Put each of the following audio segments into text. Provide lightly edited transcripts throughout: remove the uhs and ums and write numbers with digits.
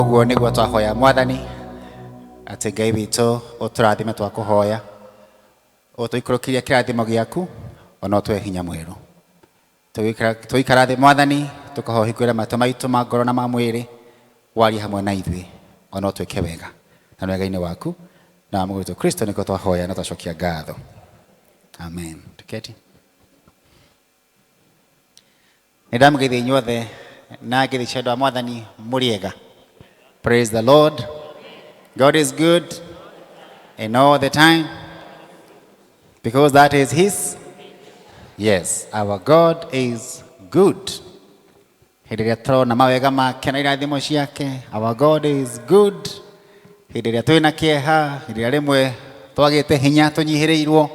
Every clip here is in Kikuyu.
Ũguo nĩguo twahoya Mwathani atĩ Ngai witũ ũtũrathime twakũhoya, ũtũikũrũkĩrie kĩrathimo gĩaku ona ũtũhe hinya mwerũ. Tũgĩikara thĩ Mwathani, tũkahoya ũhingũre matũ maitũ ma ngoro na ma mwĩrĩ, warie hamwe na ithuĩ ona ũtwĩke wega na nĩ wega-inĩ waku na wa Mũgũri witũ Kristo nĩkuo twahoya na twacokia ngatho. Amen. Tuketi. Nĩ ndamũgeithia inyuothe na ngeithi cia andũ a Mwathani. Mũrĩega? Praise the Lord. God is good and all the time, because that is his. Yes, our God is good. Hĩndĩ ĩrĩa tũrona mawega make na irathimo ciake, our God is good. Hĩndĩ ĩrĩa twĩna kĩeha, hĩndĩ ĩrĩa rĩmwe twagĩte hinya, tũnyihĩrĩirwo,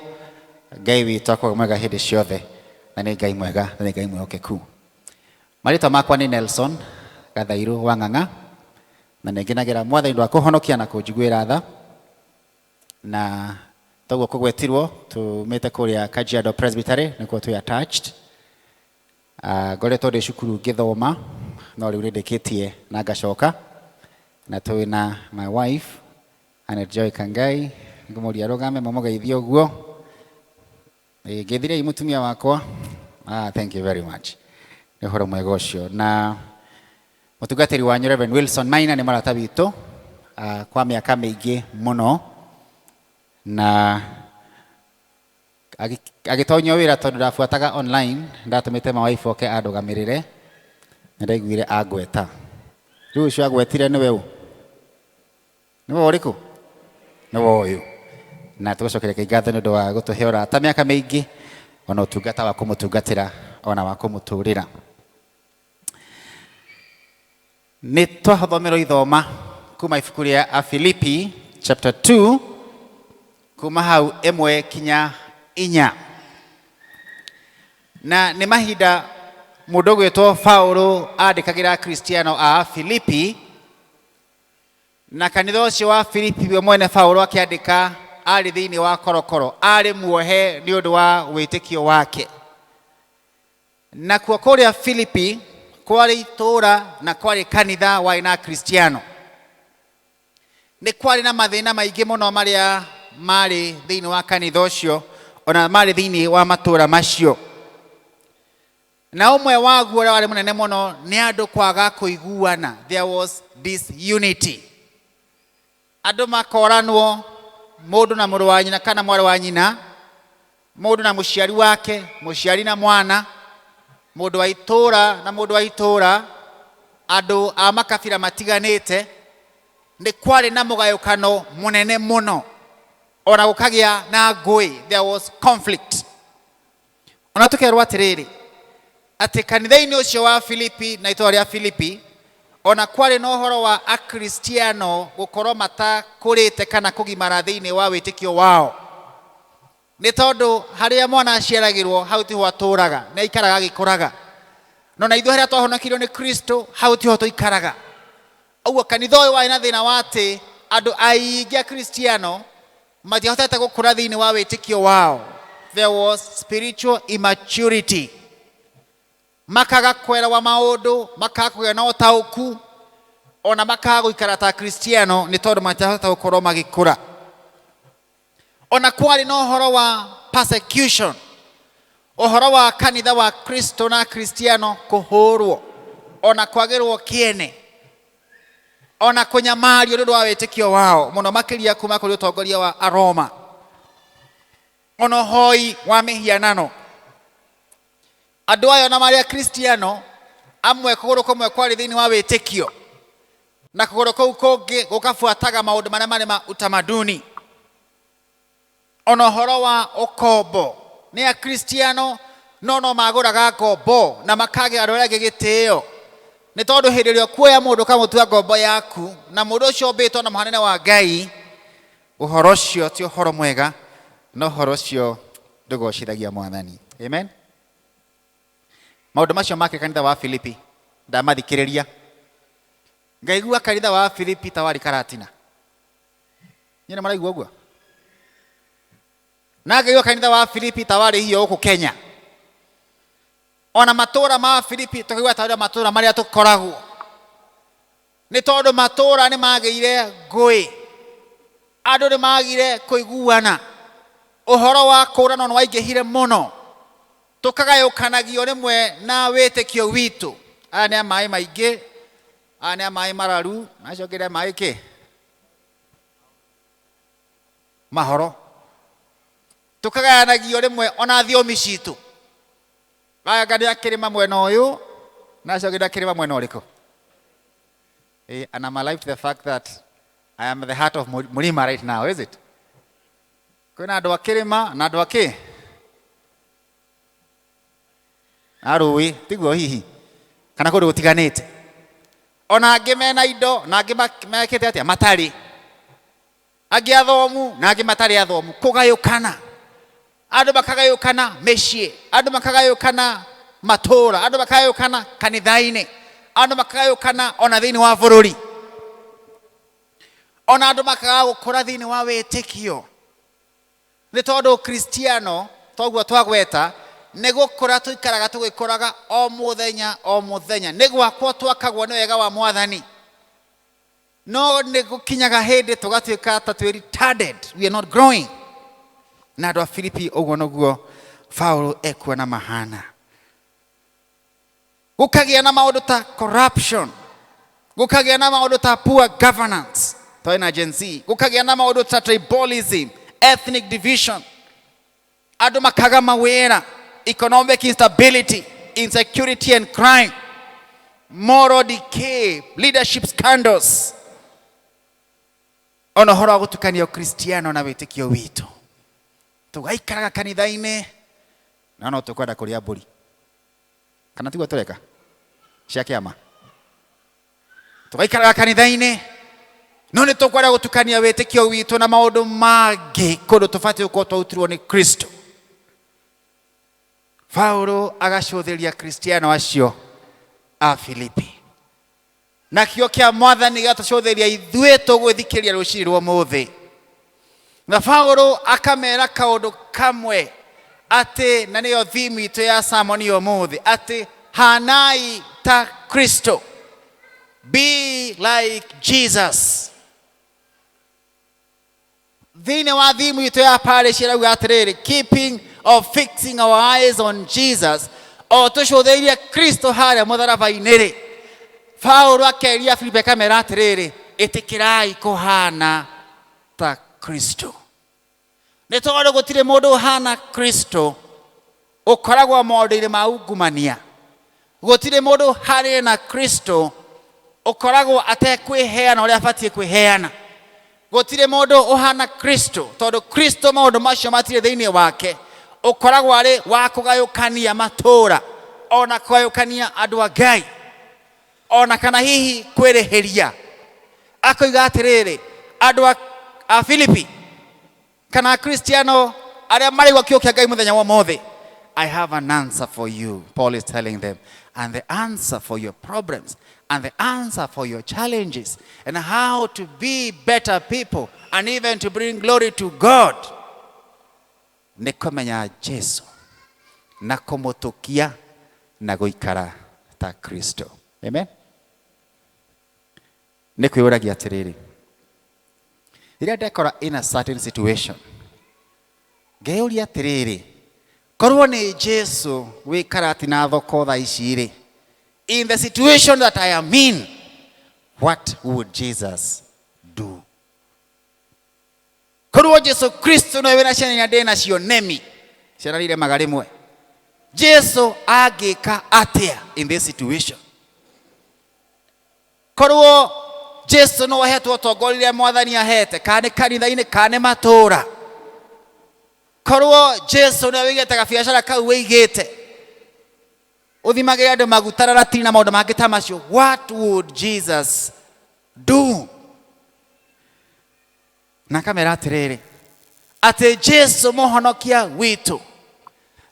Ngai witũ akoragwo mwega hĩndĩ ciothe, na nĩ Ngai mwega na nĩ Ngai mwĩhokeku. Marĩtwa makwa nĩ Nelson Gathairu wa Ng'ang'a, na nĩ ngenagĩra Mwathani wa kũhonokia na kũnjiguĩra tha. Na toguo kũgwetirwo, tumĩte kũrĩa Kajiado Presbytery, nĩkuo twĩ attached. Ngoretwo ndĩ cukuru ngĩthoma, no rĩu nĩ ndĩkĩtie na ngacoka, na twĩ na my wife Annette Joy Kangai. Ngũmũria arũgame mũmũgeithie ũguo. Ngeithirei mũtumia wakwa. Thank you very much. Nĩ ũhoro mwega ũcio. Na mũtungatĩri wanyu Reverend Wilson Maina nĩ mũrata witũ kwa mĩaka mĩingĩ mũno, na agĩtonyio wĩra tondũ ndabuataga online, ndatũmĩte my wife oke andũgamĩrĩre, na ndaiguire angweta. Rĩu ũcio agwetire nĩwe ũ? Nĩwe ũrĩkũ? Nĩwe ũyũ. Na tũgacokeria Ngai ngatho nĩ ũndũ wa gũtũhe ũrata mĩaka mĩingĩ, ona ũtungata wa kũmũtungatĩra, ona wa kũmũtũrĩra. Nĩ twathomerwo ithoma kuma ibuku rĩa Afilipi chapter 2, kuma hau 1 kinya 4. Na nĩ mahinda mũndũ ũgwĩtwo Paulo andĩkagĩra Akristiano a Filipi, na kanitha ũcio wa Filipi we mwene Paulo akĩandĩka arĩ thĩinĩ wa korokoro, arĩ muohe nĩ ũndũ wa wĩtĩkio wake. Nakuo kũrĩa Filipi kwarĩ itũũra na kwarĩ kanitha warĩ na Akristiano. Nĩ kwarĩ na mathĩna maingĩ mũno marĩa marĩ thĩinĩ wa kanitha ũcio, ona marĩ thĩinĩ wa matũũra macio. Na ũmwe waguo ũrĩa warĩ mũnene mũno nĩ andũ kwaga kũiguana. There was disunity. Andũ makoranwo, mũndũ na mũrũ wa nyina kana mwarĩ wa nyina, mũndũ na mũciari wake, mũciari na mwana, mũndũ wa itũũra na mũndũ wa itũũra, andũ a makabira matiganĩte. Nĩ kwarĩ na mũgayũkano mũnene mũno, ona gũkagĩa na ngũĩ. There was conflict. Ona tũkerwo atĩrĩrĩ, atĩ kanitha-inĩ ũcio wa Filipi na itũũra rĩa Filipi, ona kwarĩ na ũhoro wa Akristiano gũkorwo matakũrĩte kana kũgimara thĩinĩ wa wĩtĩkio wao, nĩ tondũ harĩa mwana aciaragĩrwo hau tiho atũraga, nĩ aikaraga agĩkũraga. No na ithuĩ harĩa twahonokirio nĩ Kristo, hau tiho tũikaraga. Ũguo kanitha ũyũ warĩ na thĩna wa atĩ andũ aingĩ Akristiano matiahotete gũkũra thĩinĩ wa wĩtĩkio wao. There was spiritual immaturity. Makaga kwelewa maũndũ, makaga kũgĩa na ũtaũku, ona makaga gũikara ta Akristiano nĩ tondũ matiahota gũkorwo magĩkũra. Ona kwarĩ na ũhoro wa persecution, ũhoro wa kanitha wa Kristo na Akristiano kũhũrwo, ona kwagĩrwo kĩene, ona kũnyamario nĩ ũndũ wa wĩtĩkio wao, mũno makĩria kuma kũrĩ ũtongoria wa Aroma. Ona ũhoi wa mĩhianano. Andũ aya ona marĩ Akristiano amwe, kũgũrũ kũmwe kwarĩ thĩinĩ wa wĩtĩkio na kũgũrũ kũu kũngĩ gũkabuataga maũndũ marĩa marĩ ma utamaduni. Ona ũhoro wa ũkombo, nĩ Akristiano no no magũraga ngombo na makagĩa andũ arĩa angĩ gĩtĩo, nĩ tondũ hĩndĩ ĩrĩa ũkuoya mũndũ ũkamũtua ngombo yaku, na mũndũ ũcio ũmbĩtwo na mũhanĩre wa Ngai, ũhoro ũcio ti ũhoro mwega, na ũhoro ũcio ndũgocithagia Mwathani. Amen. Maũndũ macio make kanitha wa Filipi, ndamathikĩrĩria ngaigua kanitha wa Filipi ta warĩ Karatina. Nyine maraigua ũguo, na ngaigua kanitha wa Filipi ta warĩ hiyo gũkũ Kenya. Ona matũũra ma Filipi tũkaigua ta ũrĩa matũũra marĩa tũkoragwo. Nĩ tondũ matũũra nĩ magĩire ngũĩ, andũ nĩ magire kũiguana, ũhoro wa kũũranwo nĩ waingĩhire mũno, tũkagayũkanagio rĩmwe na wĩtĩkio witũ. Aya nĩ a maĩ maingĩ, aya nĩ a maĩ mararu, na acio angĩ nĩ a maĩ kĩ? Mahoro. Tũkagayanagio rĩmwe ona thiomi citũ. Aya anga nĩ a kĩrĩma mwena ũyũ, na acio angĩ nĩ a kĩrĩma mwena ũrĩkũ? And I'm alive to the fact that I am the heart of Murima right now, is it? Kwĩna andũ a kĩrĩma na andũ a kĩ? A rũĩ, tiguo hihi? Kana kũndũ gũtiganĩte. Ona angĩ mena indo na angĩ mekĩte atĩa? Matarĩ. Angĩ athomu na angĩ matarĩ athomu. Kũgayũkana. Andũ makagayũkana mĩciĩ, andũ makagayũkana matũũra, andũ makagayũkana kanitha-inĩ, andũ makagayũkana ona thĩinĩ wa bũrũri, ona andũ makaga gũkũra thĩinĩ wa wĩtĩkio. Nĩ tondũ Ũkristiano, toguo twagweta, nĩ gũkũra tũikaraga tũgĩkũraga o mũthenya o mũthenya. Nĩ gwakwo twakagwo nĩ wega wa Mwathani. No nĩ gũkinyaga hĩndĩ tũgatuĩka ta twĩ retarded, we are not growing. Na andũ a Filipi ũguo nĩguo Paulo ekuona mahana. Gũkagĩa na maũndũ ta corruption, gũkagĩa na maũndũ ta poor governance, twarĩ na Gen Z, gũkagĩa na maũndũ ta tribalism, ethnic division, andũ makaga mawĩra, economic instability, insecurity and crime, moral decay, leadership scandals, ona ũhoro wa gũtukania ũkristiano na wĩtĩkio witũ. Tũgaikaraga kanitha-inĩ na no tũkwenda kũrĩa mbũri, kana tiguo tũreka cia kĩama? Tũgaikaraga kanitha-inĩ no nĩ tũkwenda gũtukania wĩtĩkio witũ na maũndũ mangĩ kũndũ tũbatiĩ gũkorwo twarutirwo nĩ Kristo. Paulo agacũthĩria Kristiano acio a Filipi, nakĩo kĩa Mwathani gĩgatũcũthĩria ithuĩ tũgwĩthikĩria rũcinĩ rwa ũmũthĩ. Na Paulo akamera kaũndũ kamwe atĩ, na nĩyo theme itũ ya sermon ya ũmũthĩ, atĩ hanai ta Kristo, be like Jesus. Thĩinĩ wa theme itũ ya parish ĩrauga atĩrĩrĩ, keeping or fixing our eyes on Jesus, o tũcũthĩirie Kristo harĩa mũtharaba-inĩ rĩ, Paulo akeria Filipi akamera atĩrĩrĩ, ĩtĩkĩrai kũhana ta Kristo. Nĩ tondũ gũtirĩ mũndũ ũhana Kristo ũkoragwo maũndũ-inĩ ma ungumania. Gũtirĩ mũndũ harĩ na Kristo ũkoragwo atekwĩheana ũrĩa abatiĩ kwĩheana. Gũtirĩ mũndũ ũhana Kristo, tondũ Kristo maũndũ macio matirĩ thĩinĩ wake, ũkoragwo arĩ wa kũgayũkania matũũra, ona kũgayũkania andũ a Ngai, ona kana hihi kwĩrĩhĩria. Akoiga atĩrĩrĩ, andũ a Filipi kana Akristiano arĩa maraigua kiugo kĩa Ngai mũthenya wa ũmũthĩ, I have an answer for you, Paul is telling them. And the answer for your problems, and the answer for your challenges, and how to be better people, and even to bring glory to God. Nĩ kũmenya Jesu, na kũmũtũkia, na gũikara ta Kristo. Amen? Nĩ kwĩyũragia atĩrĩrĩ, rĩrĩa ndekora in a certain situation, ngeyũria atĩrĩrĩ, korwo nĩ Jesu wĩ karati na thoko thaa ici rĩ, in the situation that I am in, what would Jesus do? Korwo Jesu Kristo nowe wĩna ciana iria ndĩ nacio nemi, ciana iremaga rĩmwe, Jesu angĩka atĩa in this situation? Korwo Jesu no ahetwo ũtongoria ũrĩa Mwathani ahete, kana nĩ kanitha-inĩ, kana nĩ matũũra. Korwo Jesu nĩwe wĩigĩte gabiacara kau wĩigĩte, ũthimagĩre andũ maguta na ratiri na maũndũ mangĩ ta macio, what would Jesus do? Na akamera atĩrĩrĩ, atĩ Jesu mũhonokia witũ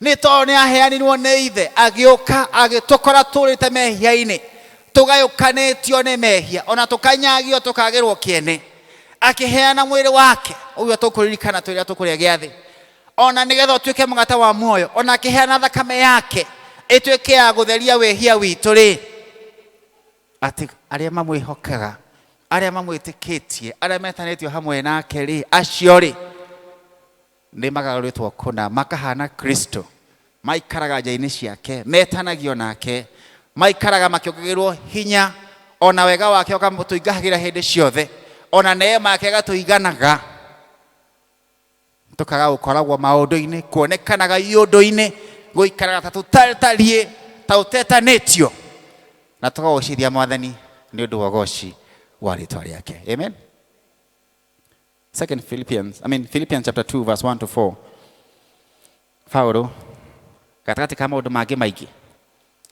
nĩ tondũ nĩ aheanirwo nĩ ithe, agĩũka agĩtũkora tũrĩte mehia-inĩ, tũgayũkanĩtio nĩ mehia, ona tũkanyagio tũkagĩrwo kĩene, akĩheana mwĩrĩ wake ũguo tũkũririkana tũrĩa tũkũrĩa gĩathĩ, ona nĩgetha ũtuĩke mũgate wa muoyo, ona akĩheana thakame yake ĩtuĩke ya gũtheria wĩhia witũ rĩ, atĩ Arĩa mamwĩhokaga, arĩa mamwĩtĩkĩtie, arĩa metanĩtio hamwe nake rĩ, acio rĩ nĩ magarũrĩtwo kũna makahana Kristo, maikaraga njĩra-inĩ ciake, metanagio nake, maikaraga makĩongagĩrwo hinya, ona wega wake ũkamũtũingahagĩra hĩndĩ ciothe, ona neema yake ĩgatũiganaga, tũkaga gũkoragwo maũndũ-inĩ, kuonekanaga iũndũ-inĩ, gũikaraga ta tũtatariĩ, ta ũtetanĩtio, na tũkagocithia Mwathani nĩ ũndũ wa ũgoci wa rĩtwa rĩake. Amen. Second Philippians, I mean Philippians chapter 2 verse 1 to 4. Paulo gatagatĩ ka maũndũ mangĩ maingĩ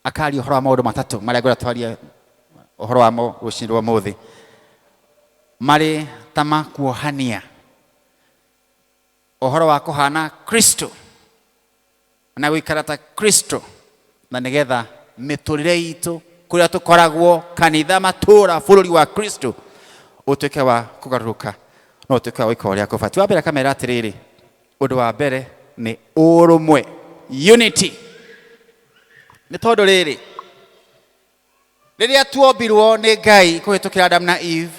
akaria ũhoro wa maũndũ matatũ marĩa ngwenda twarie ũhoro wamo rũcinĩ rwa ũmũthĩ, marĩ ta makuohania ũhoro wa kũhana Kristo na gũikara ta Kristo, na nĩgetha mĩtũrĩre itũ kũrĩa tũkoragwo kanitha, matũra, bũrũri wa Kristo ũtuĩke wa kũgarũrũka na ũtuĩke wa gwĩka ũrĩa kũbatiĩ. Wa mbere akamera atĩrĩrĩ, ũndũ wa mbere nĩ ũrũmwe, unity. Nĩ tondũ rĩrĩ, rĩrĩa tuombirwo nĩ Ngai kũhĩtũkĩra Adam na Eve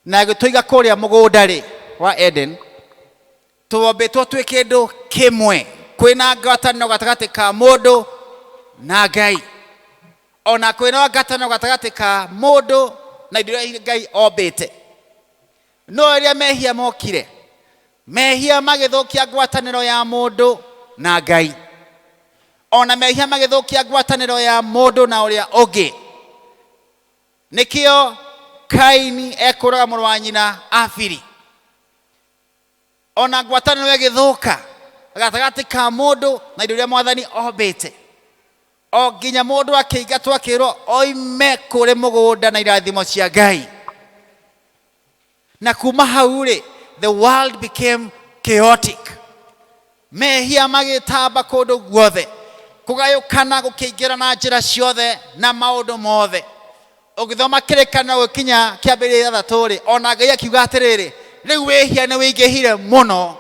na agĩtũiga kũrĩa mũgũnda rĩ wa Eden, tuombĩtwo twĩ kĩndũ kĩmwe, kwĩna ngwatanĩro gatagatĩ ka mũndũ na Ngai, ona kwĩna ngwatanĩro gatagatĩ ka mũndũ na indo iria Ngai ombĩte. No rĩrĩa mehia mokire, mehia magĩthũkia ngwatanĩro ya mũndũ na Ngai, ona mehia magĩthũkia ngwatanĩro ya mũndũ na ũrĩa ũngĩ. Nĩkĩo Kaini ekũraga mũrũ wa nyina Abili, ona ngwatanĩro ĩgĩthũka gatagatĩ ka mũndũ na indo iria Mwathani ombĩte, o nginya mũndũ akĩingatwo akĩrwo oime kũrĩ mũgũnda na irathimo cia Ngai. Na kuma hau rĩ, the world became chaotic, mehia magĩtamba kũndũ guothe, kũgayũkana gũkĩingĩra na njĩra ciothe na maũndũ mothe. Ũgĩthoma Kĩrĩkanĩro gũkinya kĩambĩrĩria ithathatũ rĩ, ona Ngai akiuga atĩrĩrĩ, rĩu wĩhia nĩ wĩingĩhire mũno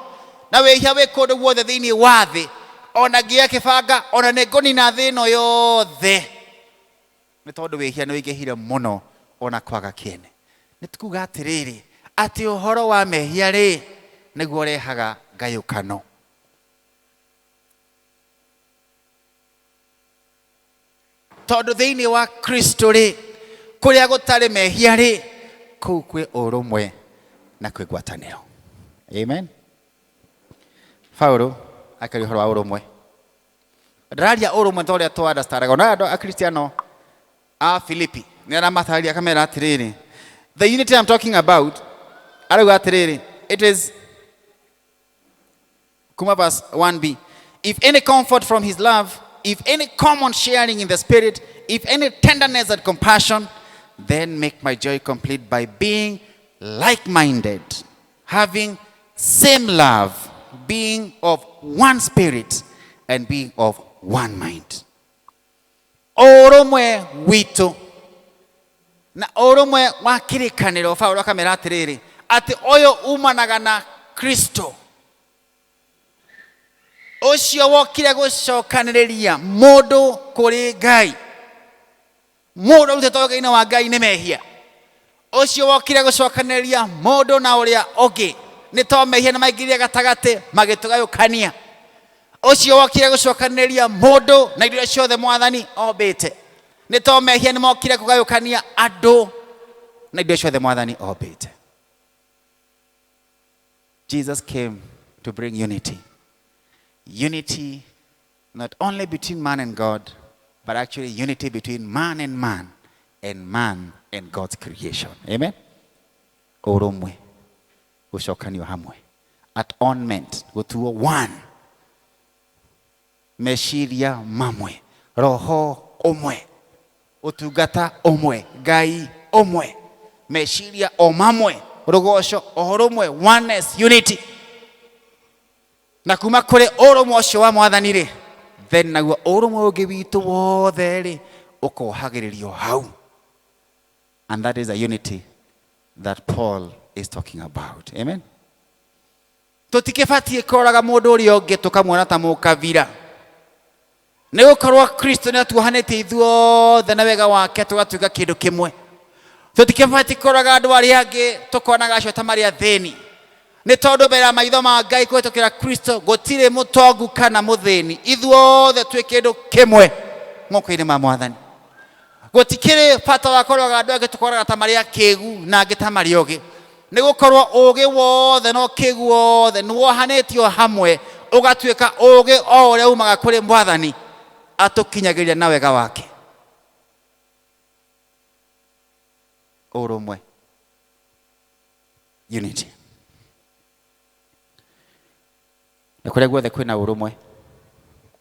na wĩhia wĩ kũndũ guothe thĩinĩ wa thĩ, ona Ngai akĩbanga ona nĩ ngũnina thĩ ĩno yothe nĩ tondũ wĩhia nĩ wĩingĩhire mũno ona kwaga kĩene. Nĩ tukuga atĩrĩrĩ, atĩ ũhoro wa mehia rĩ nĩguo ũrehaga ngayũkano. Tondũ thĩinĩ wa Kristo rĩ, kũrĩa gũtarĩ mehia rĩ, kũu kwĩ ũrũmwe na kwĩ ngwatanĩro. Amen. Paulo akaria ũhoro wa ũrũmwe. Ndararia ũrũmwe ta ũrĩa tũ understandaga. Ona andũ Akristiano a Filipi nĩ aramatarĩria akamera atĩrĩrĩ, the unity I'm talking about, arauga atĩrĩrĩ, it is kuma verse 1b, if any comfort from his love, if any common sharing in the spirit, if any tenderness and compassion, then make my joy complete by being like-minded, having same love, being of one spirit and being of one mind. Ũrũmwe witũ na ũrũmwe wa kĩrĩkanĩro, Paulo akamera atĩrĩrĩ, atĩ ũyũ umanaga na Kristo ũcio wokire gũcokanĩrĩria mũndũ kũrĩ Ngai. Mũndũ arutĩtwo wega-inĩ wa Ngai nĩ mehia, ũcio wokire gũcokanĩrĩria mũndũ na ũrĩa ũngĩ nĩ to mehia nĩ maingĩrire gatagatĩ magĩtũgayũkania. Ũcio wokire gũcokanĩrĩria mũndũ na indo iria ciothe Mwathani ombĩte nĩ to mehia nĩ mokire kũgayũkania andũ na indo ciothe Mwathani ombĩte. Jesus came to bring unity. Unity not only between man and God, but actually unity between man and man and man and God's creation. Amen. Ũrũmwe, gũcokanio hamwe, atonement, gũtuo one, meciria mamwe, roho ũmwe, ũtungata ũmwe, Ngai ũmwe, meciria o mamwe, rũgoco o rũmwe, oneness, unity. Na kuma kũrĩ ũrũmwe ũcio wa Mwathani rĩ, then naguo ũrũmwe ũngĩ witũ wothe rĩ ũkohagĩrĩrio hau. And that is a unity that Paul is talking about. Amen. Tũtikĩbatiĩ kũroraga mũndũ ũrĩa ũngĩ tũkamuona ta mũkabira, nĩ gũkorwo Kristo nĩ atuohanĩtie ithuothe na wega wake tũgatuĩka kĩndũ kĩmwe. Tũtikĩbatiĩ kũroraga andũ arĩa angĩ tũkonaga acio ta marĩ athĩni, nĩ tondũ mbere ya maitho ma Ngai kũhĩtũkĩra Kristo gũtirĩ mũtongu kana mũthĩni, ithuothe twĩ kĩndũ kĩmwe moko-inĩ ma Mwathani. Gũtikĩrĩ bata wa kũroraga andũ angĩ tũkoraga ta marĩ akĩgu na angĩ ta marĩ ogĩ, nĩ gũkorwo ũgĩ wothe na ũkĩgu wothe nĩ wohanĩtio hamwe ũgatuĩka ũgĩ o ũrĩa umaga kũrĩ Mwathani atũkinyagĩria na wega wake. Ũrũmwe, unity. Na kũrĩa guothe kwĩna ũrũmwe,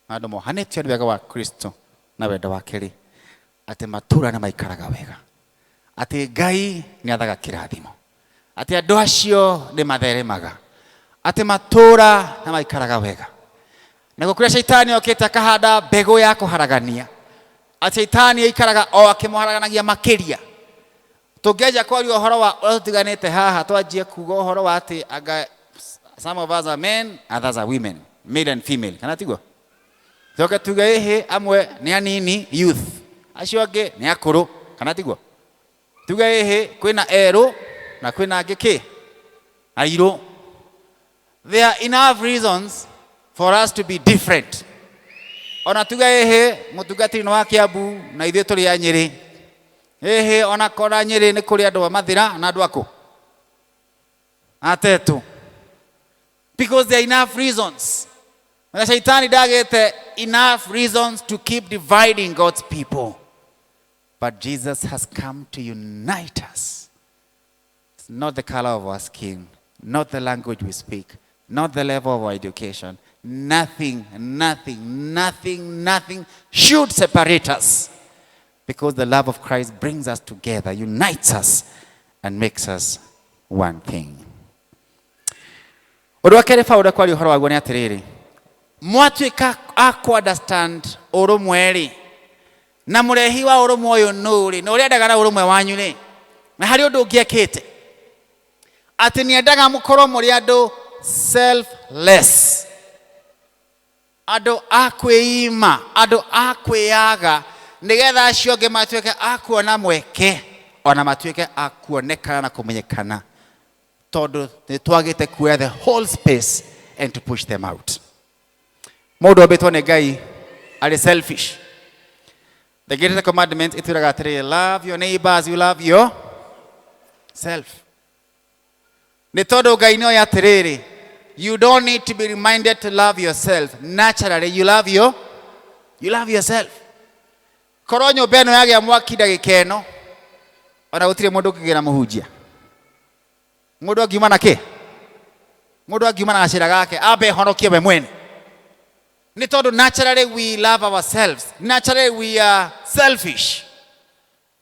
andũ mohanĩtio nĩ wega wa Kristo na wendo wake rĩ, atĩ matũũra nĩ maikaraga wega, atĩ Ngai nĩ athaga kĩrathimo, atĩ andũ acio nĩ matheremaga, atĩ matũũra nĩ maikaraga wega. Na gũkũrĩa caitani okĩte akahanda mbegũ ya kũharagania, atĩ caitani aikaraga o akĩmũharaganagia makĩria. Tũngĩanjia kwaria ũhoro wa ũrĩa tũtiganĩte haha, twanjie kuga ũhoro wa atĩ anga some of us are men, others are women, male and female, kana tiguo? Coke tuge ĩhĩ amwe nĩ anini, youth, acio angĩ nĩ akũrũ, kana tiguo? Tuge ĩhĩ kwĩna erũ na kwĩna angĩ kĩ airũ. There are enough reasons for us to be different. Ona tuge ĩhĩ mũtungatĩri nĩ wa Kiambu na ithuĩ tũrĩ a Nyĩrĩ. Ĩhĩ ona kora Nyĩrĩ nĩ kũrĩ andũ a Mathĩra na andũ akũ atetũ, because there are enough reasons. Na shaitani ndagĩte enough reasons to keep dividing God's people, but Jesus has come to unite us. It's not the color of our skin, not the language we speak, not the level of our education. Nothing, nothing, nothing, nothing should separate us, because the love of Christ brings us together, unites us, and makes us one thing. Ũndũ wa kerĩ Paũlũ ekwaria ũhoro waguo nĩ atĩrĩrĩ, mwatuĩka a kũ understand ũrũmwe rĩ, na mũrehi wa ũrũmwe ũyũ nũ rĩ, na ũrĩa endaga na ũrũmwe wanyu rĩ, na harĩ ũndũ ũngĩ ekĩte, atĩ nĩ endaga mũkorwo mũrĩ andũ selfless, andũ a kwĩima, andũ a kwĩyaga, nĩgetha acio angĩ matuĩke a kuona mweke, ona matuĩke a kuonekana na kũmenyekana, tondũ nĩ twagĩte kuoya the whole space and to push them out. Mũndũ ombĩtwo nĩ Ngai arĩ selfish. The greatest commandment ĩtwĩraga atĩrĩrĩ, love your neighbor as you love yourself. Nĩ tondũ Ngai nĩ oĩ atĩrĩrĩ, you don't need to be reminded to love yourself. Naturally you love yourself. Korwo nyũmba ĩno yagĩa mwaki ndagĩka ĩno, ona gũtirĩ mũndũ ũngĩgĩra mũhunjia. Mũndũ angiuma na kĩ? Mũndũ angiuma na gacĩra gake, ambe honokie we mwene. Nĩ tondũ naturally we love ourselves. Naturally we are selfish.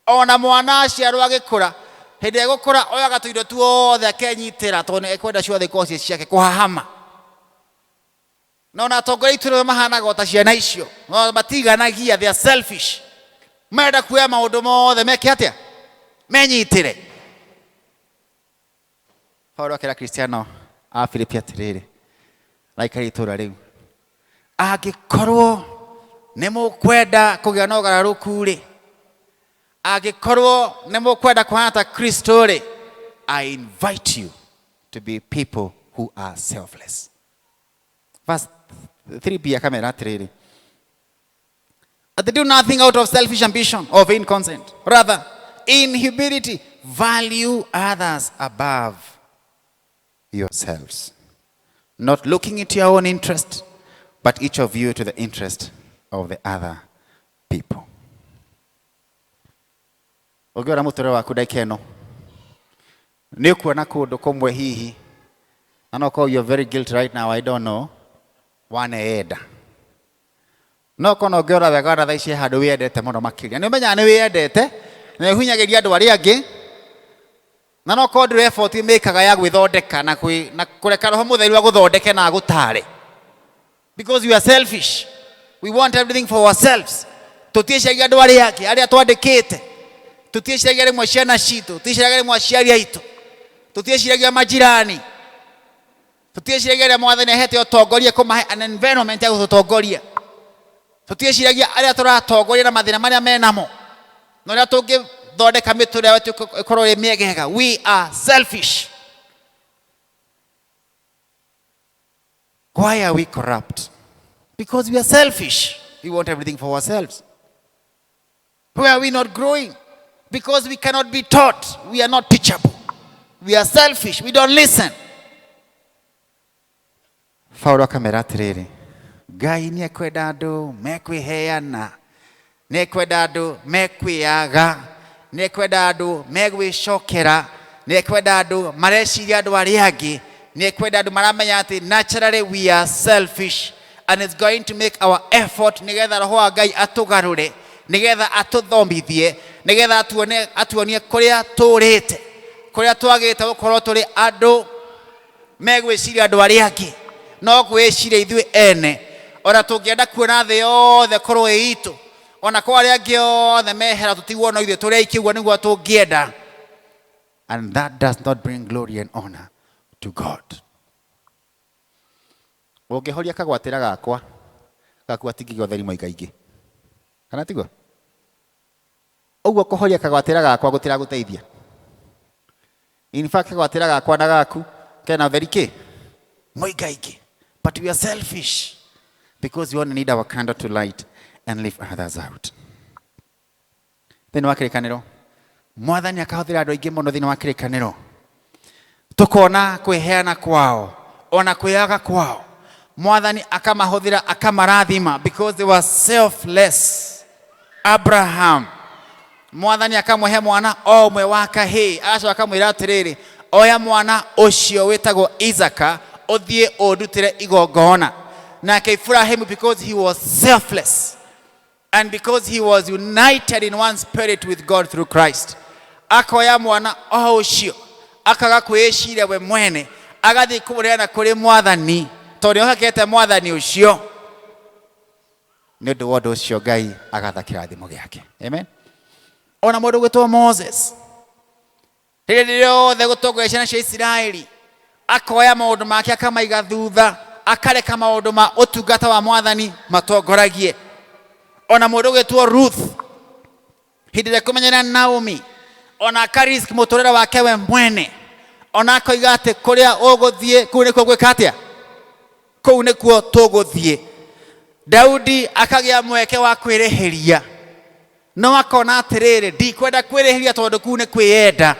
Ona mwana aciarwo agĩkũra, hĩndĩ ĩrĩa egũkũra oyaga tũindo tuothe akenyitĩra, tondũ nĩ ekwenda ciothe ikorwo ciĩ ciake kũhahama. Na ona atongoria aitũ rĩmwe mahanaga o ta ciana icio, no matiganagia, they are selfish. Marenda kuoya maũndũ mothe meke atĩa? Menyitĩre. Paulo akĩra Kristiano a Filipi atĩrĩrĩ, raikari itũũra rĩu, angĩkorwo nĩ mũkwenda kũgĩa na ũgarũrũku rĩ, angĩkorwo nĩ mũkwenda kũhana ta Kristo rĩ, I invite you to be people who are selfless. Verse 3b akamera atĩrĩrĩ, they do nothing out of selfish ambition or vain consent. Rather, in humility, value others above yourselves. Not looking into your own interest, but each of you to the interest of the other people. Ũngĩrora mũtũrĩre waku ndagĩka ĩno, nĩ ũkuona kũndũ kũmwe hihi, na no korwo you're very guilty right now, I don't know, waneyenda. No korwo ũngĩrora wega ona thaa ici he handũ wĩyendete mũno makĩria. Nĩ ũmenyaga nĩ wĩyendete, na nĩ ũhinyagĩria andũ arĩa angĩ, na no korwo ndũrĩ effort mĩkaga ya gwĩthondeka na na kũreka Roho Mũtheru agũthondeke na agũtare. Because we are selfish. We want everything for ourselves. Tũtiĩciragia andũ arĩa angĩ, arĩa twandĩkĩte. Tũtiĩciragia rĩmwe ciana citũ, tũtiĩciragia rĩmwe aciari aitũ. Tũtiĩciragia majirani. Tũtiĩciragia arĩa Mwathani ahete ũtongoria kũmahe an environment ya gũtũtongoria. Tũtiĩciragia arĩa tũratongoria na mathĩna marĩa menamo. Na ũrĩa tũngĩ Tũgũthondeka mĩtũrĩre yetu ĩkorwo ĩ mĩegega. We are selfish. Why are we corrupt? Because we are selfish. We want everything for ourselves. Why are we not growing? Because we cannot be taught. We are not teachable. We are selfish. We don't listen. Paulo akamera atĩrĩrĩ, Ngai nĩ ekwenda andũ mekwĩheana, nĩ ekwenda andũ mekwĩyaga, nĩ ekwenda andũ megwĩcokera, nĩ ekwenda andũ mareciria andũ arĩa angĩ, nĩ ekwenda andũ maramenya atĩ naturally we are selfish, and it's going to make our effort nĩgetha Roho wa Ngai atũgarũre, nĩgetha atũthomithie, nĩgetha atuone atuonie kũrĩa tũrĩte, kũrĩa twagĩte gũkorwo tũrĩ andũ megwĩciria andũ arĩa angĩ, no kwĩciria ithuĩ ene. Ona tũngĩenda kuona thĩ yothe korwo ĩ itũ, ona kwa arĩa angĩ othe mehera, tũtigwo no ithuĩ tũrĩ aiki, ũguo nĩguo tũngĩenda, and that does not bring glory and honor to God. Ũngĩhoria kagwatĩra gakwa gaku, atingĩgĩa ũtheri mũingaingĩ, kana tiguo? Ũguo kũhoria kagwatĩra gakwa gũtiragũteithia. In fact, kagwatĩra gakwa na gaku kena ũtheri kĩ mũingaingĩ, but we are selfish because we only need our candle to light and leave others out. Thĩinĩ wa Kĩrĩkanĩro, Mwathani akahũthĩra andũ aingĩ mũno. Thĩinĩ wa Kĩrĩkanĩro tũkona kwĩheana kwao ona kwĩyaga kwao. Mwathani akamahũthĩra, akamarathima because they were selfless. Abraham, Mwathani akamũhe mwana o ũmwe wa kahĩĩ, agacoka akamwĩra atĩrĩrĩ, "Oya mwana ũcio wĩtagwo Isaka, ũthiĩ ũndutĩre igongona." Nake Ibrahimu, because he was selfless and because he was united in one spirit with God through Christ, akoya mwana o ũcio, akaga kwĩĩciria we mwene, agathiĩ kũmũneana kũrĩ Mwathani, tondũ nĩohokete Mwathani ũcio. Nĩ ũndũ wa ũndũ ũcio, Ngai agatha kĩrathimo gĩake. Amen. Ona mũndũ gwĩtwo Moses, rĩrĩa rĩothe gũtongoria ciana cia Isiraeli, akoya maũndũ make akamaiga thutha, akareka maũndũ ma ũtungata wa Mwathani matongoragie. Ona mũndũ gwĩtwo Ruth, hĩndĩ ĩrĩa kũmenyana Naomi, ona akarisk mũtũrĩre wake we mwene, ona akoiga atĩ kũrĩa ũgũthiĩ, kũu nĩkuo gwĩka atĩa, kũu nĩkuo tũgũthiĩ. Daudi akagĩa mweke wa kwĩrĩhĩria, no akona atĩrĩrĩ, "Ndikwenda kwĩrĩhĩria tondũ kũu nĩ kwĩyenda.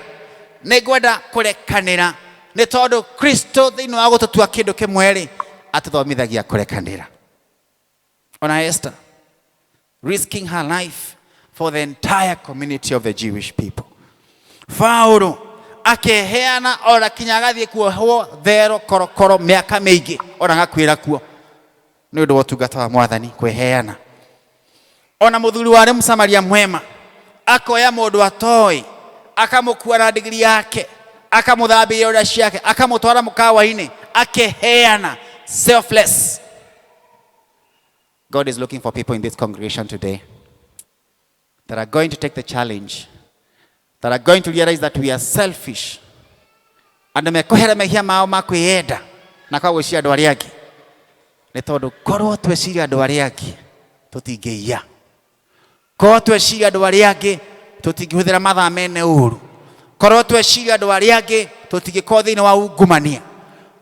Nĩ ngwenda kũrekanĩra, nĩ tondũ Kristo thĩinĩ wa gũtũtua kĩndũ kĩmwe rĩ, atũthomithagia kũrekanĩra." Ona Esther risking her life for the entire community of the Jewish people. Paulo akeheana ona kinya agathiĩ kuohwo thero korokoro mĩaka mĩingĩ, ona agakuĩra kuo nĩ ũndũ wa ũtungata wa Mwathani, kwĩheana. Ona mũthuri warĩ Mũsamaria mwema akoya mũndũ atoĩ, akamũkua na ndigiri yake, akamũthambĩria ũrĩa ciake, akamũtwara mũkawa-inĩ, akeheana, selfless. God is looking for people in this congregation today that are going to take the challenge, that are going to realize that we are selfish, andũ mekũhera mehia mao ma kwĩyenda na kwa gwĩciria andũ arĩa angĩ, nĩ tondũ korwo tweciria andũ arĩa angĩ, tũtingĩiya. Korwo tweciria andũ arĩa angĩ, tũtingĩhũthĩra mathaa mene ũru. Korwo tweciria andũ arĩa angĩ, tũtingĩkorwo thĩinĩ wa ungumania.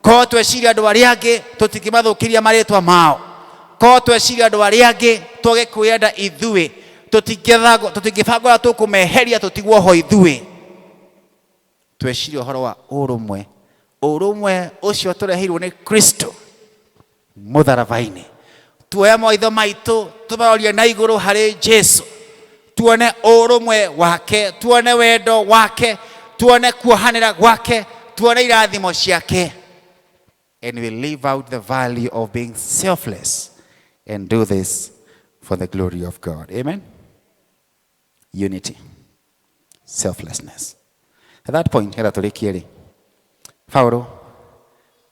Korwo tweciria andũ arĩa angĩ, tũtingĩmathũkĩria marĩtwa mao. Korwo tweciria andũ arĩa angĩ, twage kwĩyenda ithuĩ, tũtingĩbanga ũrĩa tũkũmeheria, tũtigwo ho ithuĩ. Tweciria ũhoro wa ũrũmwe, ũrũmwe ũcio tũreheirwo nĩ Kristo mũtharaba-inĩ, tuoya maitho maitũ tũmarorie na igũrũ harĩ Jesu, tuone ũrũmwe wake, tuone wendo wake, tuone kuohanĩra gwake, tuone irathimo ciake, and we live out the value of being selfless and do this for the glory of God. Amen. Unity, selflessness. At that point, getha tũrĩkie rĩ, Paulo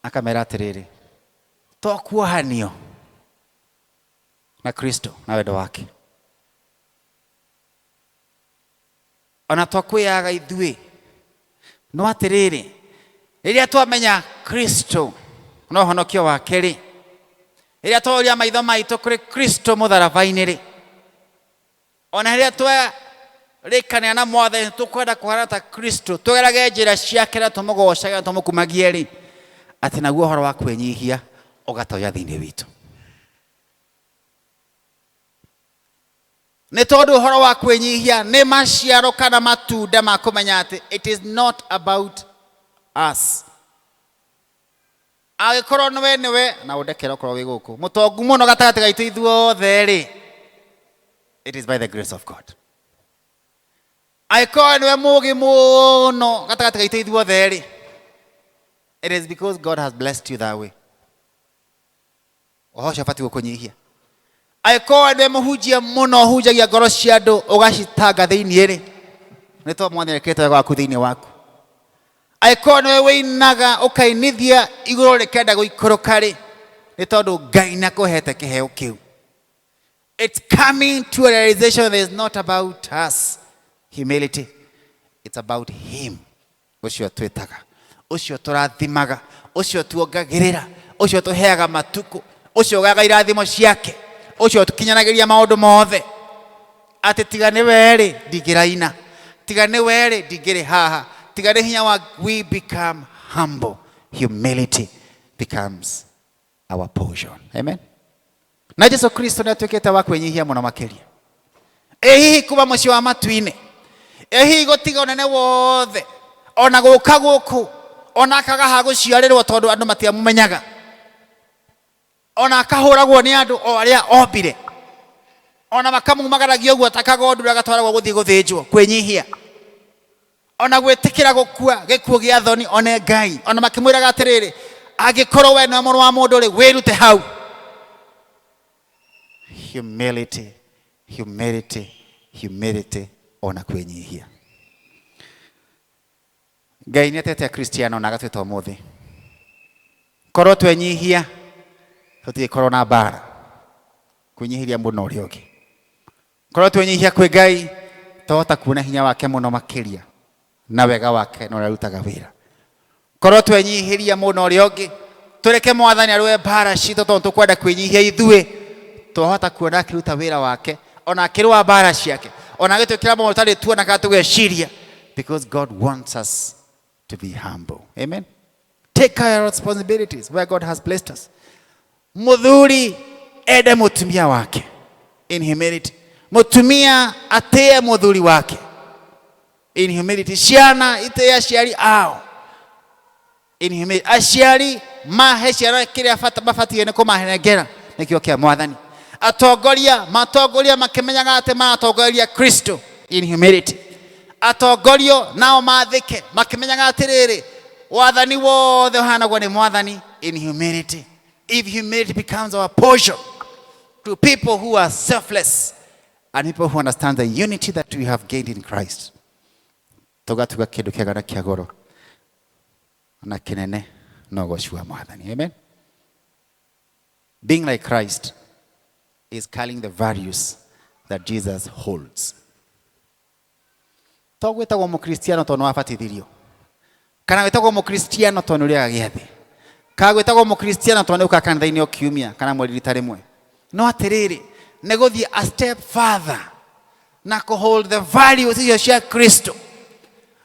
akamera atĩrĩrĩ, to kuohanio na Kristo na wendo wake, ona to kwĩyaga ithuĩ, no atĩrĩrĩ, rĩrĩa twamenya Kristo na ũhonokio wake rĩ, rĩrĩa tworia maitho maitũ kũrĩ Kristo mũtharaba-inĩ rĩ, ona rĩrĩa Rĩkanĩra na Mwathani, tũkwenda kũhana ta Kristo, tũgerage njĩra ciake na tũmũgocage na tũmũkumagie rĩ, atĩ naguo ũhoro wa kwĩnyihia ũgatonya thĩinĩ witũ. Nĩ tondũ ũhoro wa kwĩnyihia nĩ maciaro kana matunda ma kũmenya atĩ it is not about us. Angĩkorwo nĩwe nĩwe na ũndekere okorwo wĩ gũkũ mũtongu mũno gatagatĩ gaitũ ithuothe rĩ, it is by the grace of God. Angĩkorwo nĩwe mũgĩ mũno gatagatĩ gaitũ ithuothe rĩ, it is because God has blessed you that way. Ũhoro ũcio ũbatiĩ gũkũnyihia. Angĩkorwo nĩwe mũhunjia mũno ũhunjagia ngoro cia andũ ũgacitanga thĩinĩ rĩ, nĩ tondũ Mwathani ekĩrĩte wega waku thĩinĩ waku. Angĩkorwo nĩwe wĩinaga ũkainithia igũrũ rĩkenda gũikũrũka rĩ, nĩ tondũ Ngai nĩ akũhete kĩheo kĩu. It's coming to a realization that it's not about us, humility. It's about him. Ũcio twĩtaga, ũcio tũrathimaga, ũcio tuongagĩrĩra, ũcio tũheaga matukũ, ũcio ũgaga irathimo ciake, ũcio tũkinyanagĩria maũndũ mothe. Atĩ tiga nĩ we-rĩ, ndingĩraina. Tiga nĩ we-rĩ, ndingĩrĩ haha. Tiga nĩ hinya wa, we become humble. Humility becomes our portion. Amen. Na Jesu Kristo nĩ atuĩkĩte wa kwĩnyihia mũno makĩria. Ĩ hihi kuma mũciĩ wa matu-inĩ, ĩ hihi gũtiga ũnene wothe, ona gũka gũkũ, ona akaga ha gũciarĩrwo tondũ andũ matiamũmenyaga, ona akahũragwo nĩ andũ o arĩa ombire, ona makamumagaragia ũguo ta kagondu ũrĩa gatwaragwo gũthiĩ gũthĩnjwo, kwĩnyihia, ona gwĩtĩkĩra gũkua gĩkuũ gĩa thoni one Ngai, ona makĩmwĩraga atĩrĩrĩ, angĩkorwo we nĩwe mũrũ wa mũndũ rĩ, wĩrute hau. Humility, humility, humility, ona kwĩnyihia. Ngai nĩ atete Akristiano na agatwĩta ũmũthĩ, korwo twenyihia tũtigĩkorwo na mbara, kwĩnyihĩria mũndũ na ũrĩa ũngĩ. Korwo twenyihia kwĩ Ngai, twahota kuona hinya wake mũno makĩria na wega wake na ũrĩa arutaga wĩra. Korwo twenyihĩria mũndũ na ũrĩa ũngĩ, tũreke Mwathani arũe mbara citũ tondũ tũkwenda kwĩnyihia ithuĩ, twahota kuona akĩruta wĩra wake, ona akĩrũa mbara ciake, ona agĩtwĩkĩra maũndũ tũtarĩ tuona kana tũgeciria, because God wants us to be humble. Amen. Take our responsibilities where God has placed us. Mũthuri ende mũtumia wake in humility. Mũtumia atĩe mũthuri wake in humility. Ciana itĩe aciari ao in humility. Aciari mahe ciana kĩrĩa mabatiĩ nĩ kũmanengera nĩkĩo kĩa Mwathani. Atongoria matongoria makĩmenyaga atĩ maratongoria Kristo in humility. Atongorio nao mathĩke makĩmenyaga atĩrĩrĩ, wathani wothe ũhanagwo nĩ Mwathani in humility. If humility becomes our portion to people who are selfless and people who understand the unity that we have gained in Christ, tũgatuga kĩndũ kĩega na kĩa goro na kĩnene no ũgoci wa Mwathani. Amen. Being like Christ is carrying the values that Jesus holds. To gwĩtagwo mũkristiano tondũ nĩwabatithirio, kana gwĩtagwo mũkristiano tondũ nĩũrĩaga gĩathĩ, kana gwĩtagwo mũkristiano tondũ nĩũkaga kanitha-inĩ o kiumia kana mweri rita rĩmwe. No atĩrĩrĩ, nĩ gũthiĩ a step further na kũ hold the values icio cia Kristo.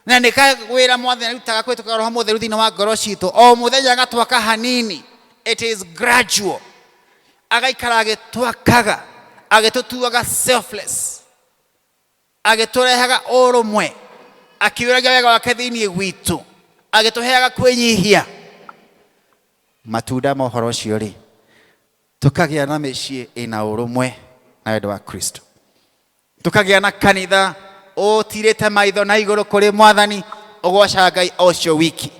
Na nĩ wĩra Mwathani arutaga kũhĩtũkĩra Roho Mũtheru thĩinĩ wa ngoro citũ, o mũthenya agatwaka hanini. It is gradual. Agaikara agĩtwakaga, agĩtũtuaga selfless, agĩtũrehaga ũrũmwe, akiũragia wega wake thĩinĩ gwitũ, agĩtũheaga kwĩnyihia. Matunda ma ũhoro ũcio rĩ, tũkagĩa na mĩciĩ ĩna ũrũmwe na wendo wa Kristo, tũkagĩa na kanitha ũtirĩte maitho na igũrũ kũrĩ Mwathani, ũgocaga Ngai o ũcio wiki,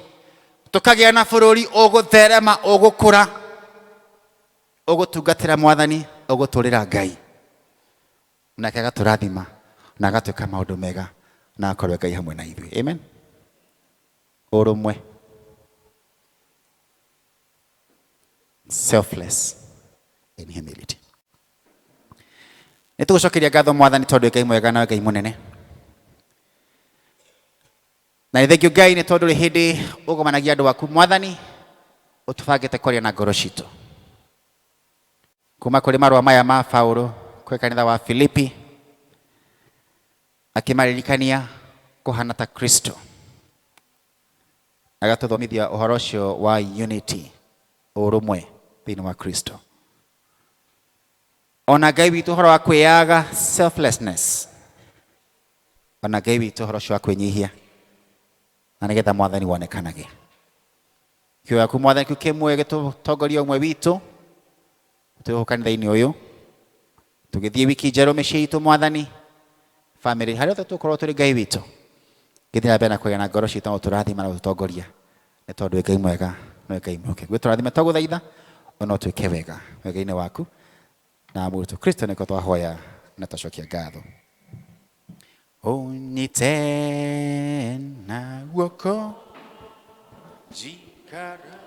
tũkagĩa na bũrũri ũgũtherema, ũgũkũra, ũgũtungatĩra Mwathani, ũgũtũrĩra Ngai, nake agatũrathima na agatwĩka maũndũ mega na akorwo Ngai hamwe na ithuĩ. Amen. Ũrũmwe, selfless in humility. Nĩ tũgũcokeria ngatho Mwathani tondũ Ngai mwega na Ngai mũnene. Na nĩ thengiũ Ngai nĩ tondũ rĩ hĩndĩ ũgomanagia andũ aku Mwathani, ũtũbangĩte kwaria na ngoro citũ. Kuma kũrĩ marũa maya ma Paulo kwĩ kanitha wa Filipi. Akĩmaririkania kũhana ta Kristo. Agatũthomithia ũhoro ũcio wa unity, ũrũmwe thĩinĩ wa Kristo. Ona Ngai witũ ũhoro wa kwĩyaga, selflessness. Ona Ngai witũ ũhoro ũcio wa kwĩnyihia na nĩgetha mwathani wonekanage. Kiugo gĩaku mwathani kĩu kĩmwe gĩtũtongoria ũmwe witũ twĩ kanitha-inĩ ũyũ tũgĩthiĩ wiki njerũ mĩciĩ itũ mwathani family harĩa othe tũkorwo tũrĩ Ngai witũ gĩthiĩ na mbere na kũgĩa na ngoro citũ na gũtũrathima na gũtũtongoria nĩ tondũ wĩ Ngai mwega na wĩ Ngai mwĩhokeku. Gĩtũrathime twagũthaitha ona ũtwĩke wega wega-inĩ waku na mũrutwo Kristo nĩkĩo twahoya na twacokia ngatho. Ũnyite na guoko njikara.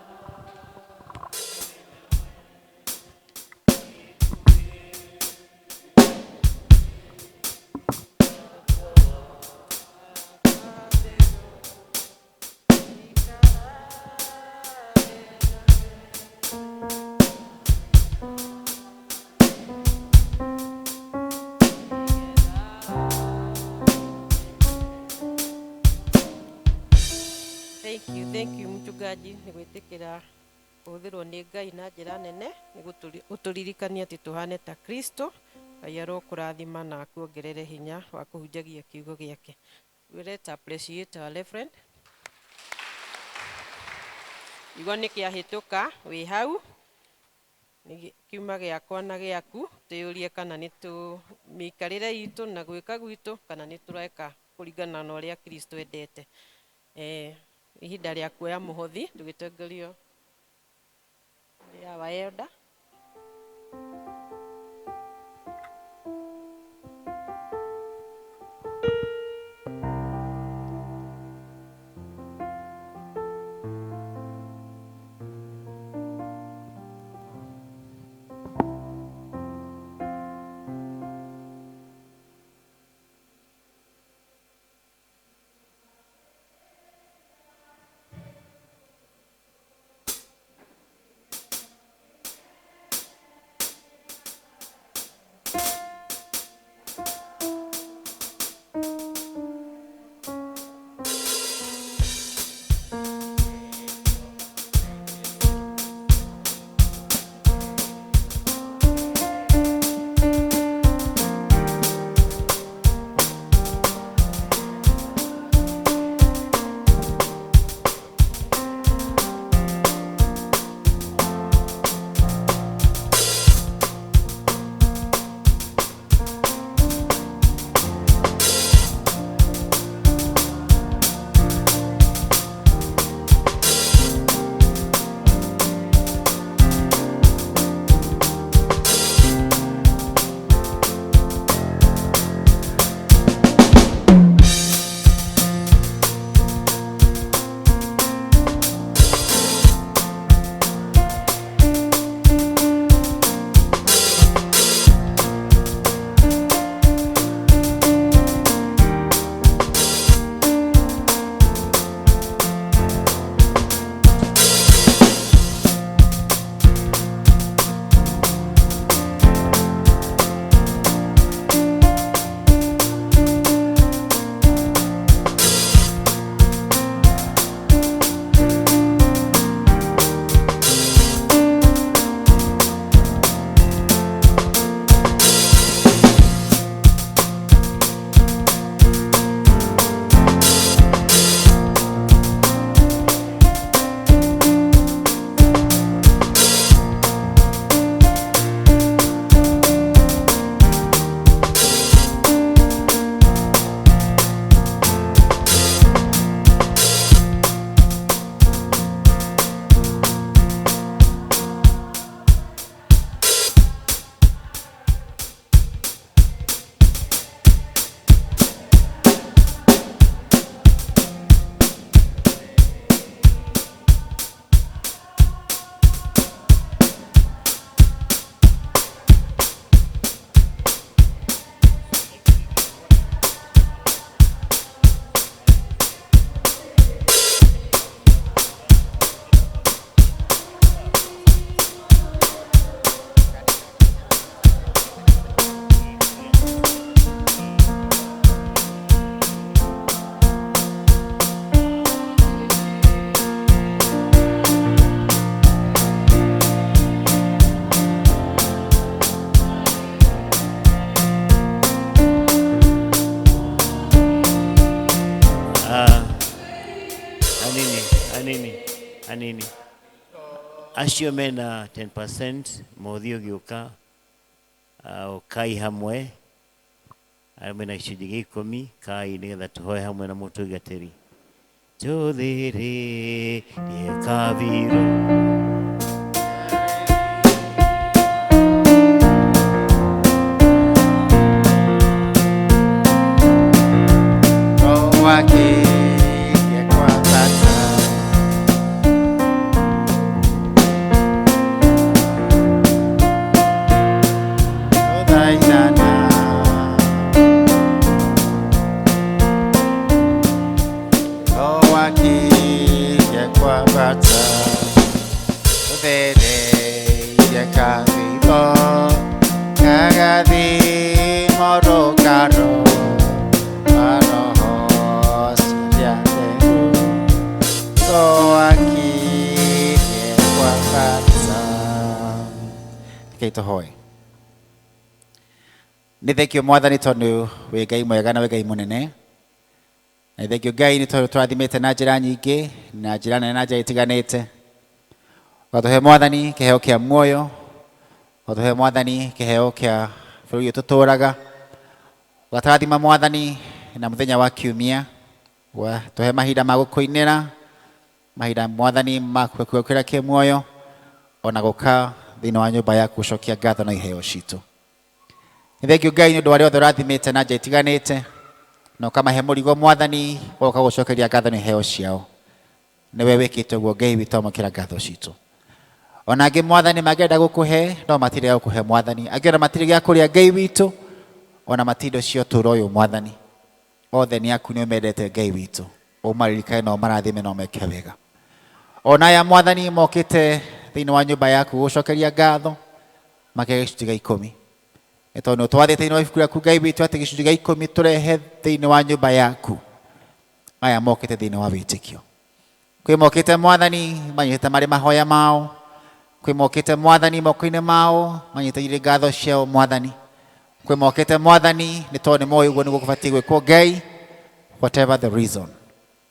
Thank you mchungaji nĩ gwĩtĩkĩra kũhũthĩrwo nĩ Ngai na njĩra nene nĩ gũtũririkania atĩ tũhane ta Kristo. Ngai arokũrathima na akuongerere hinya wa kũhunjagia kiugo gĩake. We let appreciate our reverend. Igua nĩ kĩahĩtũka wĩ hau nĩ kiuma gĩakwa na gĩaku twĩyũrie kana nĩ tũ mĩikarĩre itũ na gwĩka gwitũ kana nĩ tũreka kũringana na ũrĩa Kristo endete. Ihinda rĩa kuoya mũhothi tũgĩtongorio nĩ our elder. Anini, anini, anini. Acio mena 10% mũthĩ ũgĩũka ũkai hamwe, arĩa mena gĩcunjĩ gĩa ikũmi kai nĩgetha tũhoe hamwe na mũtungatĩri. Tũthĩrĩrie kabirũ. Roho kwa bata. Tũthaithana. Roho wakirie kwa bata. Tũthereirie kabirũ. Kagathimo rũkaro. Roho cia theru. Roho wakirie kwa bata. Rekei tũhoe. Nĩ thengio Mwathani tondũ wĩ Ngai mwega na wĩ Ngai mũnene. Na nĩ thengio Ngai nĩ tondũ tũrathimĩte na njĩra nyingĩ, na njĩra nene na njĩra itiganĩte. Ũgatũhe Mwathani kĩheo kĩa muoyo, ũgatũhe Mwathani kĩheo kĩa bũrũri ũyũ tũtũraga. Ũgatũrathima Mwathani na mũthenya wa kiumia, ũgatũhe mahinda ma gũkũinĩra, mahinda Mwathani ma gũkĩra kĩ muoyo, ona gũka thĩinĩ wa nyũmba yaku gũcokia ngatho na iheo citũ. Nĩ thengio Ngai nĩ ũndũ wa arĩa othe ũrathimĩte na njĩra itiganĩte, na ũkamahe mũrigo Mwathani wa gũka gũcokeria ngatho na iheo ciao. Nĩwe wĩkĩte ũguo Ngai witũ, amũkĩra ngatho citũ. Ona angĩ Mwathani mangĩenda gũkũhe no matirĩ gĩa gũkũhe Mwathani, angĩ ona matirĩ gĩa kũrĩa Ngai witũ, ona matirĩ indo cia ũtũũro ũyũ Mwathani. Othe nĩ aku nĩ ũmendete Ngai witũ, ũmaririkane na ũmarathime na ũmeke wega. Ona aya Mwathani mokĩte thĩinĩ wa nyũmba yaku gũcokeria ngatho makĩhe gĩcunjĩ gĩa ikũmi. Nĩ tondũ nĩ ũtwathĩte thĩinĩ wa ibuku rĩaku Ngai witũ atĩ gĩcunjĩ gĩa ikũmi tũrehe thĩinĩ wa nyũmba yaku. Aya mokĩte thĩinĩ wa wĩtĩkio. Kwĩ mokĩte Mwathani manyitĩte marĩ mahoya mao, kwĩ mokĩte Mwathani moko-inĩ mao manyitĩrĩire ngatho ciao Mwathani. Kwĩ mokĩte Mwathani nĩ tondũ nĩ moĩ ũguo nĩguo gũbatiĩ gwĩkwo Ngai, whatever the reason,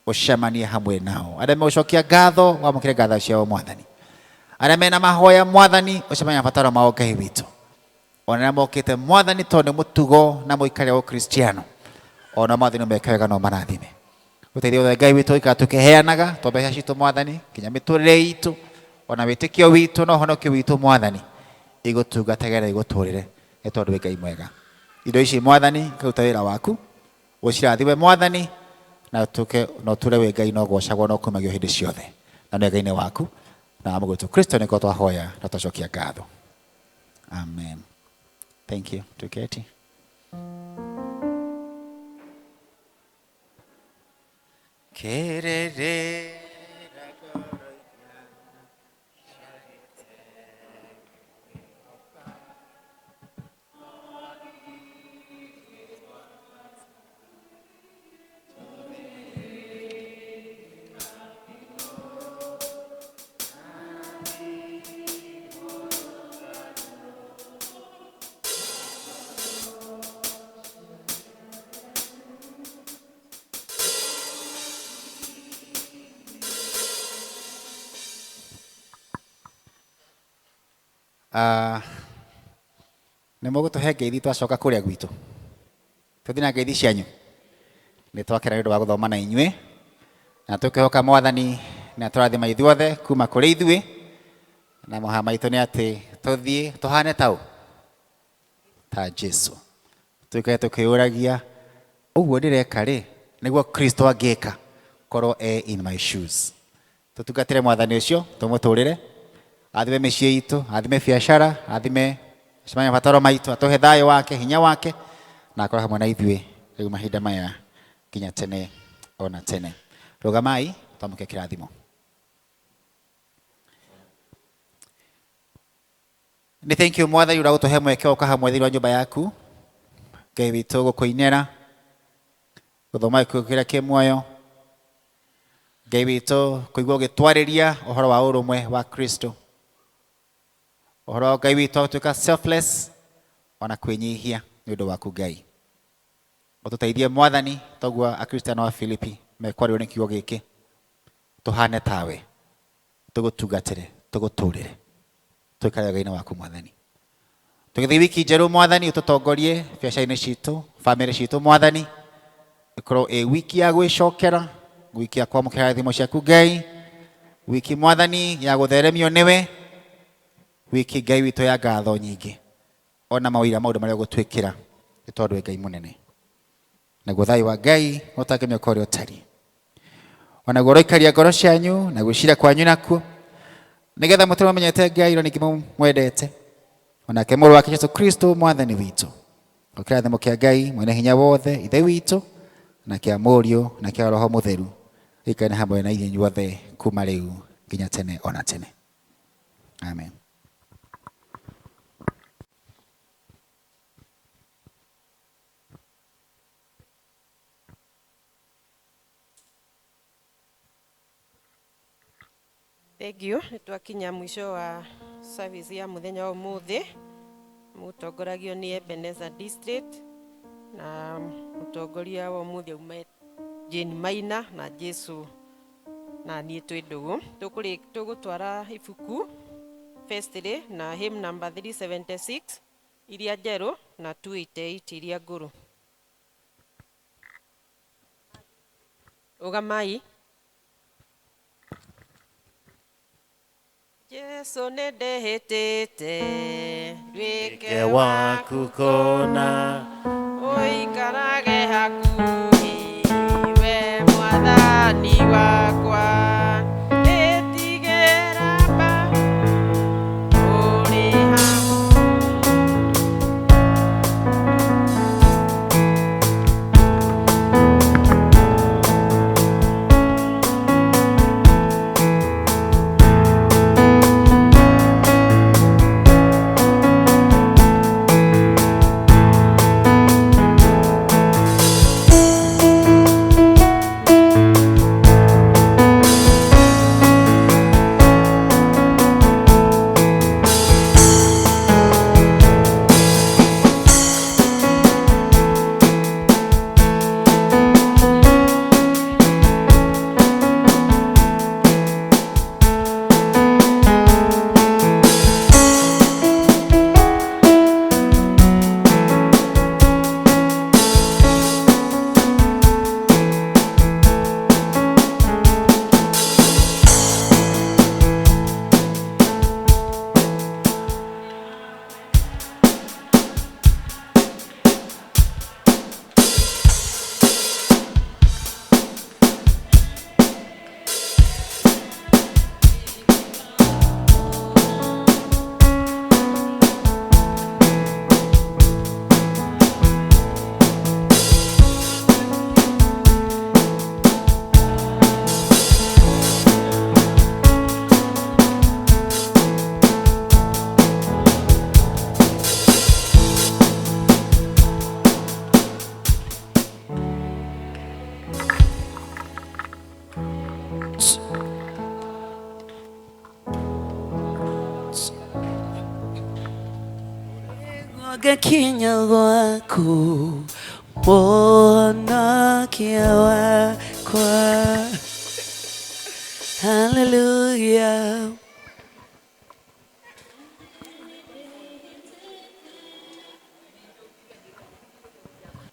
ũcemanie hamwe nao. Arĩa megũcokia ngatho wamũkĩre ngatho ciao Mwathani. Arĩa mena mahoya Mwathani ũcemanie na mabataro mao Ngai witũ. Ona arĩa mokĩte Mwathani tondũ nĩ mũtugo na mũikarĩre wa Ũkristiano, ona Mwathani ũmeke wega na ũmarathime. Ũteithie othe Ngai witũ gũikara tũkĩheanaga to mbeca citũ Mwathani, nginya mĩtũrĩre itũ, ona wĩtĩkio witũ na ũhonokio witũ Mwathani, igũtungatage na igũtũrĩre nĩ tondũ wĩ Ngai mwega. Indo ici Mwathani ikaruta wĩra waku, ũcirathime Mwathani, na ũtuĩke na ũtũre wĩ Ngai na ũgocagwo na ũkumagio hĩndĩ ciothe. Na nĩ Ngai-inĩ waku na wa Mũgũri witũ Kristo nĩkuo twahoya na twacokia ngatho. Amen. Thank you. Tuketi. Kerere. Nĩ mũgũtũhe ngeithi twacoka kũrĩa gwitũ. Tũthiĩ na ngeithi cianyu. Nĩ twakena nĩ ũndũ wa gũthoma na inyuĩ, na tũkĩhoka Mwathani nĩ atũrathima ithuothe kuma kũrĩ ithuĩ, na mahoya maitũ nĩ atĩ tũthiĩ tũhane taũ ta Jesu. Tũikare tũkĩũragia ũguo ndĩreka rĩ nĩguo Kristo angĩka korwo e in my shoes. Tũtungatĩre Mwathani ũcio, tũmũtũrĩre, athime mĩciĩ itũ, athime biacara, athime cemania mabataro maitũ, atũhe thayũ wake, hinya wake, na akorwo hamwe na ithuĩ rĩu mahinda maya nginya tene ona tene. Rũgamai twamũke kĩrathimo. Nĩ thank you Mwathani ũrĩa gũtũhe mweke wa gũka hamwe thĩinĩ wa nyũmba yaku. Ngai witũ gũkũinĩra, gũthoma gĩkuũ kĩrĩa kĩ muoyo. Ngai witũ kũigua ũgĩtwarĩria ũhoro wa ũrũmwe wa Kristo. Ũhoro wa Ngai witũ wa gũtuĩka selfless ona kwĩnyihia nĩ ũndũ waku Ngai. Ũtũteithie Mwathani toguo Akristiano a Filipi mekwarĩrwo nĩ kiugo gĩkĩ. Tũhane tawe, tũgũtungatĩre, tũgũtũrĩre, tũikare wega-inĩ waku Mwathani. Tũgĩthiĩ wiki njerũ Mwathani, ũtũtongorie biacara-inĩ citũ, bamĩrĩ citũ Mwathani, ĩkorwo ĩ wiki ya gwĩcokera, wiki ya kwamũkĩra thimo ciaku Ngai, wiki Mwathani ya gũtheremio nĩwe, wiki Ngai witũ ya ngatho nyingĩ, ona mawĩra maũndũ marĩa ũgũtwĩkĩra, nĩ tondũ wĩ Ngai mũnene. Naguo thayũ wa Ngai ũtangĩmĩoka ũrĩa ũtariĩ, onaguo ũroikaria ngoro cianyu na gwĩciria kwanyu nakuo, nĩgetha mũtũre mũmenyete Ngai no ningĩ mũmwendete, onake mũrũ wake Jesũ Kristo Mwathani witũ. O kĩrathimo kĩa Ngai mwene hinya wothe, Ithe witũ, na kĩa Mũriũ, na kĩa Roho Mũtheru, gĩikare hamwe na inyuĩ inyuothe kuma rĩu nginya tene ona tene. Amen. Thank you. Nĩ twakinya mũico wa service ya mũthenya wa ũmũthĩ. Mũtongoragio nĩ Ebenezer District na mũtongoria wa ũmũthĩ auma Jane Maina na Jesu na niĩ twĩ ndũgũ. Tũgũtwara ibuku firstly na hymn number 376 iria njerũ na 288 iria ngũrũ. Rũgamai. Jesu nĩ ndĩhĩtĩte nduĩke waku kona, ũikarage hakuhĩ we Mwathani wakwa, ĩtigĩra mba ũrĩ hamwe. Ngakinya gwaku mwonokia wakwa. Hallelujah.